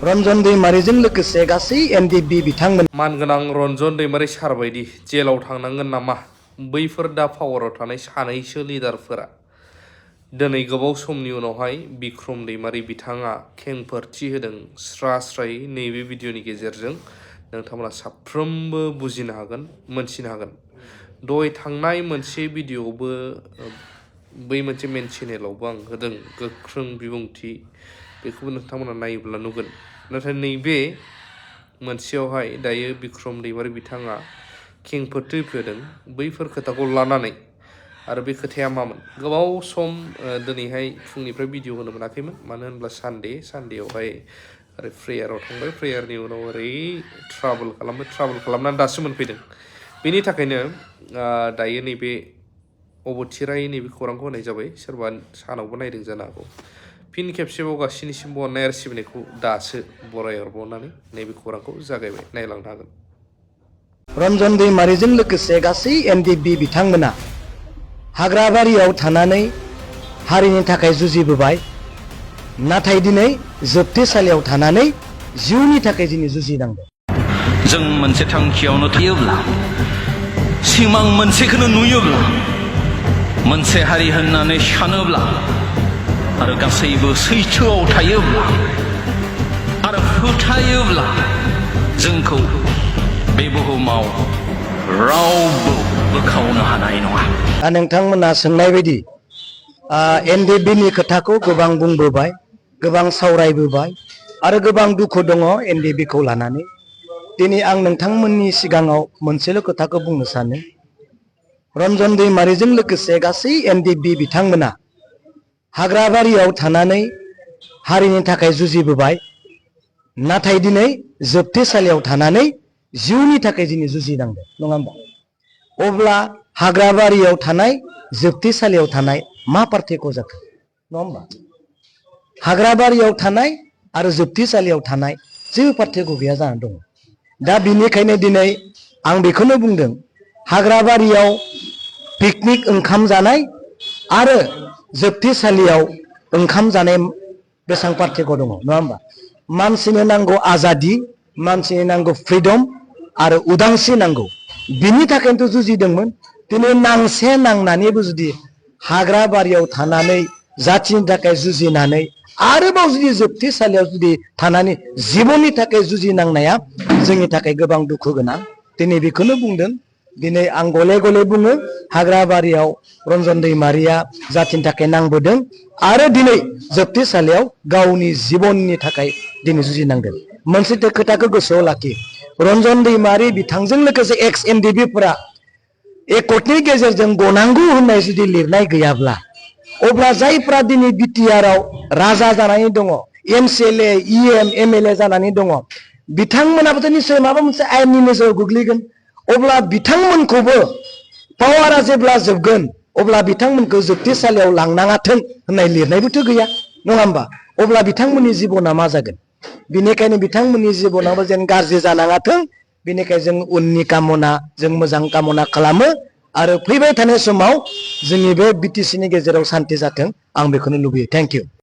रन्जन दैमारिजों लोगोसे गासै एनडिबि बिथांमोन मानगोनां रन्जन दैमारि सार बायदि जेलाव थांनांगोन नामा बैफोर दा पावाराव थानाय सानैसो लिडारफोरा दिनै गोबाव समनि उनावहाय बिक्रम दैमारि बिथाङा खेंफोरथि होदों स्रा स्रायै नैबे भिडिअनि गेजेरजों नोंथांमोना साफ्रोमबो बुजिनो हागोन मोनथिनो हागोन। दहाय थांनाय मोनसे भिडिअआवबो बै मोनसे मेन चेनेलावबो आं होदों गोख्रों बिबुंथि, बेखौबो नोंथांमोना नायोब्ला नुगोन। नाथाय नैबे मोनसेयावहाय दायो बिक्रम दैमारि बिथाङा खेंफोरथि होदों बैफोर खोथाखौ लानानै। आरो बे खोथाया मामोन? गोबाव सम दिनैहाय फुंनिफ्राय भिडिअ होनो मोनाखैमोन, मानो होनब्ला सानडेआवहाय ओरै प्रेयाराव थांबाय, प्रेयारनि उनाव ओरै ट्राभेल खालामनानै दासो मोनफैदों। बेनि थाखायनो दायो नैबे अबथिरायै नैबे खौरांखौ होनाय जाबाय। सोरबा सानावबो नायदों जानो हागौ। फिन खेबसेबाव गासैनिसिमबो अननाय आरो सिबिनायखौ दासो बरायहरबावनानै नैबे खौरांखौ जागायबाय, नायलांनो हागोन। रन्जन दैमारिजों लोगोसे गासै एनडिबि बिथांमोना हाग्राबारियाव थानानै हारिनि थाखाय जुजिबोबाय, नाथाय दिनै जोबथेसालियाव थानानै जिउनि थाखाय दिनै जुजिनांदों। जों मोनसे थांखियावनो थायोब्ला, सिमां मोनसेखौनो नुयोब्ला, मोनसे हारि होननानै सानोब्ला आरो गासैबो सैथोआव थायोब्ला आरो फोथायोब्ला जोंखौ बे बुहुमाव रावबो बोखावनो हानाय नङा। नोंथांमोना सोंनाय बायदि एनडिबिनि खोथाखौ गोबां बुंबोबाय, गोबां सावरायबोबाय आरो गोबां दुखु दङ एनडिबिखौ लानानै। दिनै आं नोंथांमोननि सिगाङाव मोनसेल' खोथाखौ बुंनो सानो। रन्जन दैमारिजों लोगोसे गासै एनडिबि बिथांमोना हाग्राबारियाव थानानै हारिनि थाखाय जुजिबोबाय, नाथाय दिनै जोबथेसालियाव थानानै जिउनि थाखाय दिनै जुजिनांदों, नङा होमबा? अब्ला हाग्राबारियाव थानाय जोबथेसालियाव थानाय मा पार्थक्य जाखो, नङा होमबा? हाग्राबारियाव थानाय आरो जोबथेसालियाव थानाय जेबो पार्थक्य गैया जानानै दङ। दा बिनिखायनो दिनै आं बेखौनो बुंदों, हाग्राबारियाव पिकनिक ओंखाम जानाय आरो जोबथेसालियाव ओंखाम जानाय बेसेबां पार्थक्य दङ, नङा होमबा? मानसिनो नांगौ आजादि, मानसिनो नांगौ फ्रिदम आरो उदांस्रि नांगौ। बिनि थाखायनोथ' जुजिदोंमोन। दिनै नांसे नांनानैबो जुदि हाग्राबारियाव थानानै जाथिनि थाखाय जुजिनानै आरोबाव जुदि जोबथेसालियाव जुदि थानानै जिबननि थाखाय जुजिनांनाया जोंनि थाखाय गोबां दुखु गोनां। दिनै बेखौनो बुंदों। दिनै आं गले गले बुङो, हाग्राबारियाव रन्जन दैमारिया जाथिनि थाखाय नांबोदों आरो दिनै जोबथेसालियाव गावनि जिबननि थाखाय दिनै जुजिनांदों। मोनसे खोथाखौ गोसोआव लाखि, रन्जन दैमारि बिथांजों लोगोसे एक्स एनडिबिफोरा एकर्टनि गेजेरजों गनांगौ होननाय जुदि लिरनाय गैयाब्ला, अब्ला जायफ्रा दिनै बिटिआरआव राजा जानानै दङ, एमसिएलए इएम एमएलए जानानै दङ, बिथांमोनाबोथ' निस्सय माबा मोनसे आयेननि नोजोराव गोग्लैगोन। अब्ला बिथांमोनखौबो पावारा जेब्ला जोबगोन अब्ला बिथांमोनखौ जोबथेसालियाव लांनाङाथों होननाय लिरनायबोथ' गैया, नङा होमबा? अब्ला बिथांमोननि जिबना मा जागोन? बिनिखायनो बिथांमोननि जिबनाबो जेन गाज्रि जानाङाथों, बेनिखायनो जों उननि कामना, जों मोजां कामना खालामो आरो फैबाय थानाय समाव जोंनि बे बिटिसिनि गेजेराव सान्थि जाथों, आं बेखौनो लुबैयो। Thank you.